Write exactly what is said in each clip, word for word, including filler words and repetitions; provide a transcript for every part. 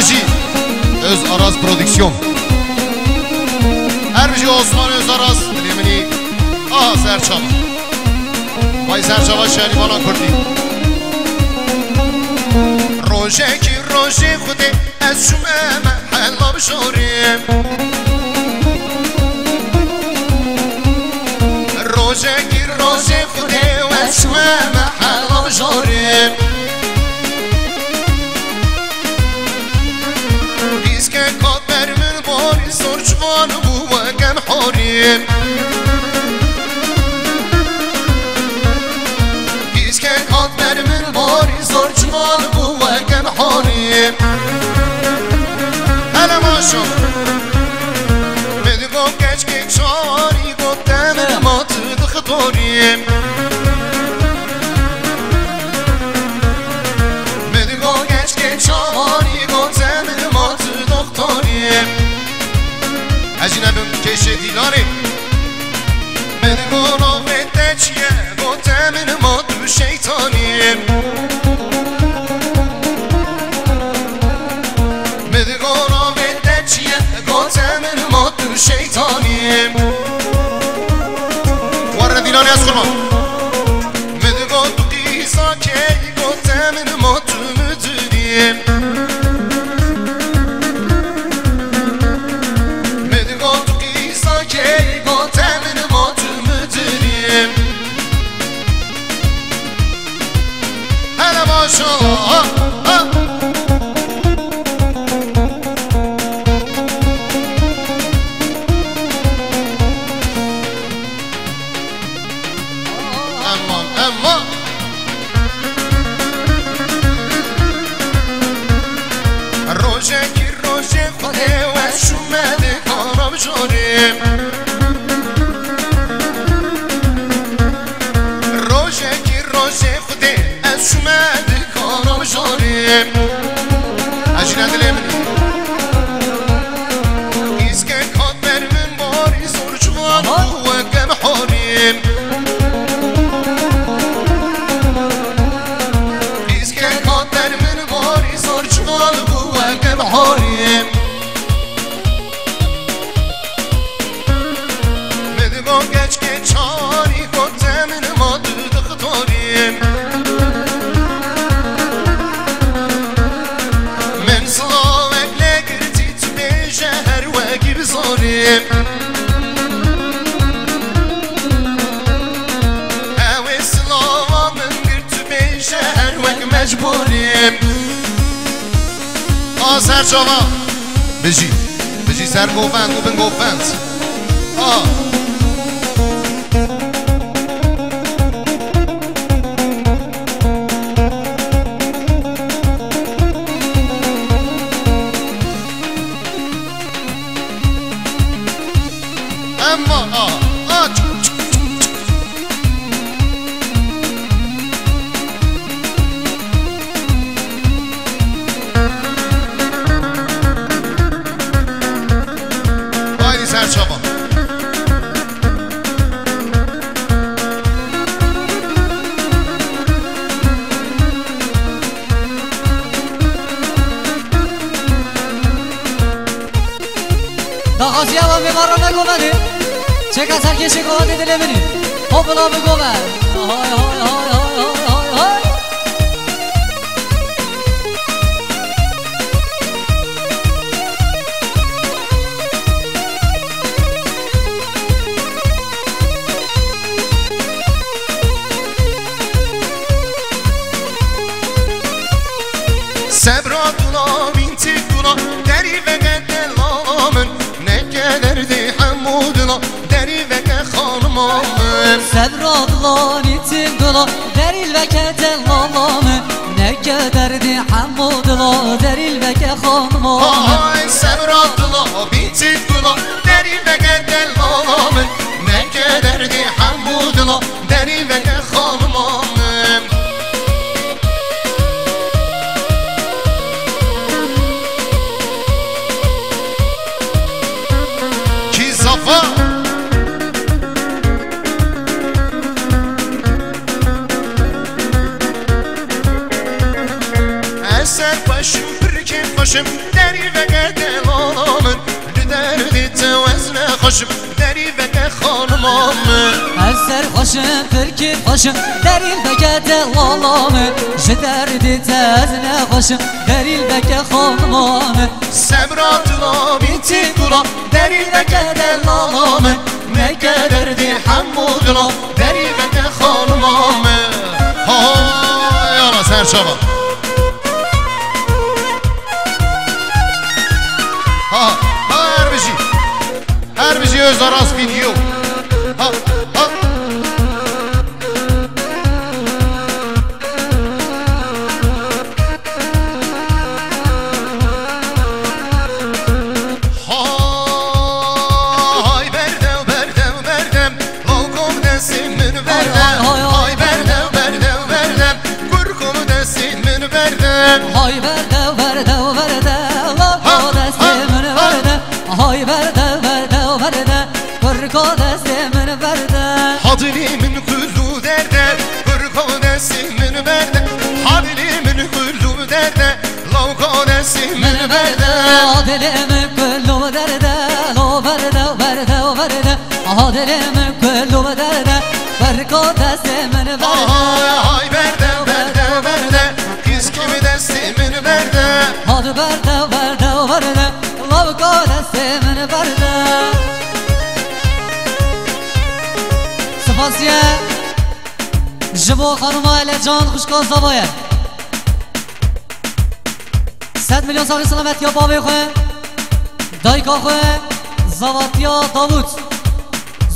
Jî Öz Aras Prodüksiyon. Her bijî Osman Öz Aras, dilê min î. Aha, serçava. Vay serçava şerîvanan kurdî. Rojekî rojê Xwedê ez çûme mehela bijorê. Rojekî rojê Xwedê ez çûme mehela bijorê. Pîskek hat ber min borî zor ciwan bû weke mihorî. Pîskek hat ber min borî zor ciwan bû weke mihorî. Hele maşo. Min digot keçkê çarî got te min ma tu dixtorî. Min digot keçkê çarî got te min ma tu doktorî. Ez jî nebim kêşê dîlanê. Min digot navê te çi ye? Got te min ma tu şeytanî. Min digot navê te çi ye? Got te min ma tu şeytanî. Warre dîlanê ez xurma. Min digot tu qîsa key, got te min ma tu müdürî. Min digot tu qîsa key, got te min ma tu müdürî. Hele maşallah. Ha, ha. Emma, emma. Rojekî rojê Xwedê we şûme dikana bijorê. Rojekî rojê Xwedê ez şûme dikana bijorê. Ez jî ne dilê min. Îskek hat ber min barî zor ciwan bû weke miharî. Îskek hat ber min barî zor ciwan bû weke miharî. Min digot keçkê çarî got te min ma tu dixtorî. Min silavek lê girtî tu bêje her wekî bizorî. Ew ê silava min girt tu bêje her wek mecbûrî. A ser çava. Bijî. Bijî ser govend û bin govend. A. Emma a, a, çuk, çuk, çuk, çuk. Haydi serçaba. Daxwaziya wan bê, mara negovendê. Çeka serkêşê govendê dilê min î. Hopla bigovend. Hay, hay, hay. Sebra dula, bîntî dula, derî veke delala min, neke derdê hemû dila, derî veke xanima min. Sebra dila, bîntî dula, derî veke delala min, neke derdê hemû dila, derî veke xanima min. Hay sebra dila, bîntî dula, derî veke delala min, neke derdê hemû dila, derî veke xanima min. Kî zafa? Ez serxweş im, pir kêfxweş Çim derî veke delala min, li derdê te ez nexweşim, derî veke xanima min. Ez serxweşim, pirkî xweşim, derî veke delala min. Ji derdê te ez nexweşim, derî veke xanima min. Sebra tu nabîtî gula, derî veke delala min. Neke derdê hemû dila, derî veke xanima min. Ha, ha, yana ser çava. Ha, ha, her bijî. Her bijî Özaras video. Ha, ha. Hay berdew, berdew, berdem, lawkom destê min berde. Hay, hay, hay. Hay berdew, berdew, berdem, kurkom destê min berde. Hay berdew, berdew, berde, lawko destê min berde. Hay berdew, berdew, berde, kurko destê min berde. Ha dilê min kul û derde, kurko destê min berde. Ha dilê min kul û derde, lawko destê min berde. Ha dilê min kul û derde, lo berde, berde, berde. Ha dilê min kul û derde, kurko destê min berde. Hay, hay, berde, berde, berde, kîskî bi destê min berde. Hadi berde, berde, berde, lawko destê min berde. Spasiye ji bo xanima Elecan xwişka Zavaye. Sed milyon saxî selametiya bavê xwe, dayika xwe, Zavatiya Davut.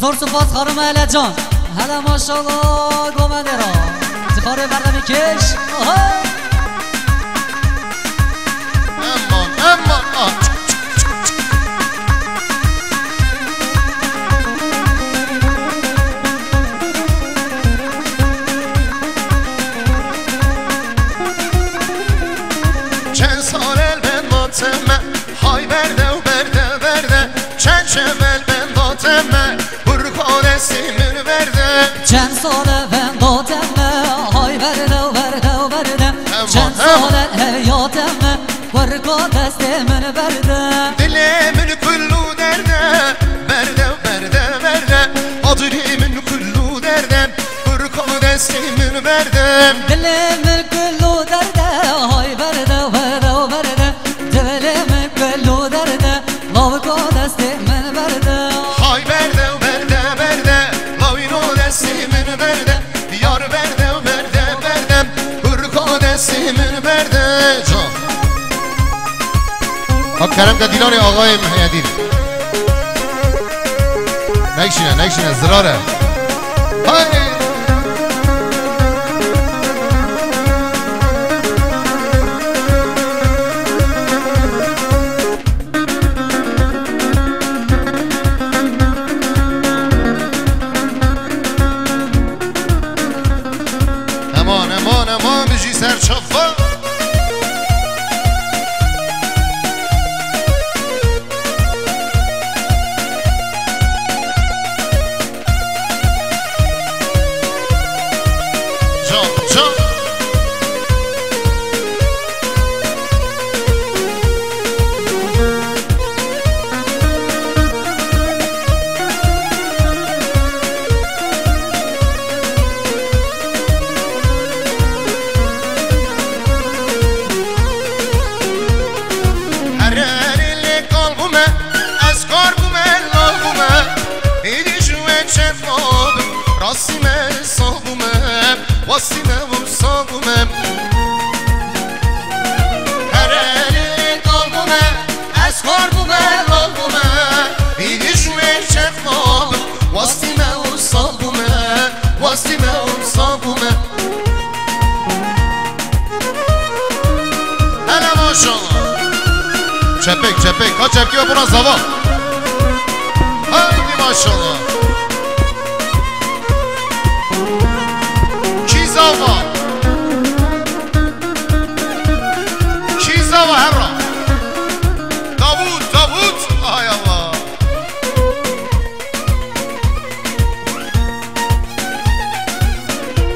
Zor spas xanima Elecan. Hele maşallah, gomedê ra. Zixarê berdemî kêş. Aha. Eman, eman, ah. Çend sal el ben mateme, hay berde, berde, berde. Çend şev el ben mateme, kurko destê min berde. Çend sal e venda te me, hay berde, berde, berde. Eman, çend sal e heyate me, kurko destê min berde. Dilê min kul û derde, berde, berde, berde. A dilê min kul û derde, kurko destê min berde. Dilê min kul û derde, hay berde, berde, berde. Dilê min kul û derde, lawko destê min berde. Hay berde, berde, berde, lawîno destê min berde. Yar berde, berde, berde, kurko destê min berde. Can. Ha kerem ke dîlanê axayê Mihedîn. Nekşine, nekşine, zirare. Hay! Eman, eman, eman, bijî ser çava. Can, can. Herê lê kal bûme, ez kar bûme, lal bûme. Êdî ji we çev nabim, rastî me sal bûme, wastî me û sal bûme. Herê lê kal bûme, ez kar bûme, lal bûme. Êdî ji we çev nabim, wastî me û sal bûme, wastî me û sal bûme. Hele maşallah. Çepek, çepek. Ha çepkî ve buna zava. Haydi maşallah. Kî zava? Kî zava herra? Davut, Davut. Ay Allah.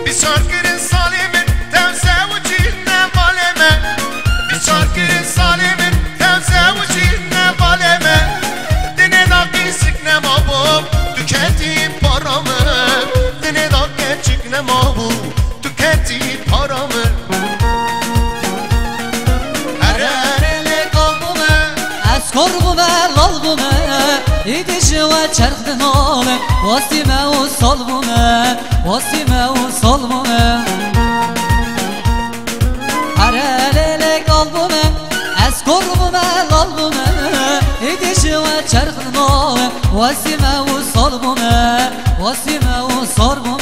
Biçar kirin salê min, tewze û cî ne malê me. Biçar kirin salê min, Îdî ji we çerx dinale, wastî me û sal bûme, wastî me û sal bûme. Here lêlê kal bûme, ez kor bûme, lal bûme. Îdî ji we çerx dinale, wastî me û sal bûme, wastî me û sal bûme.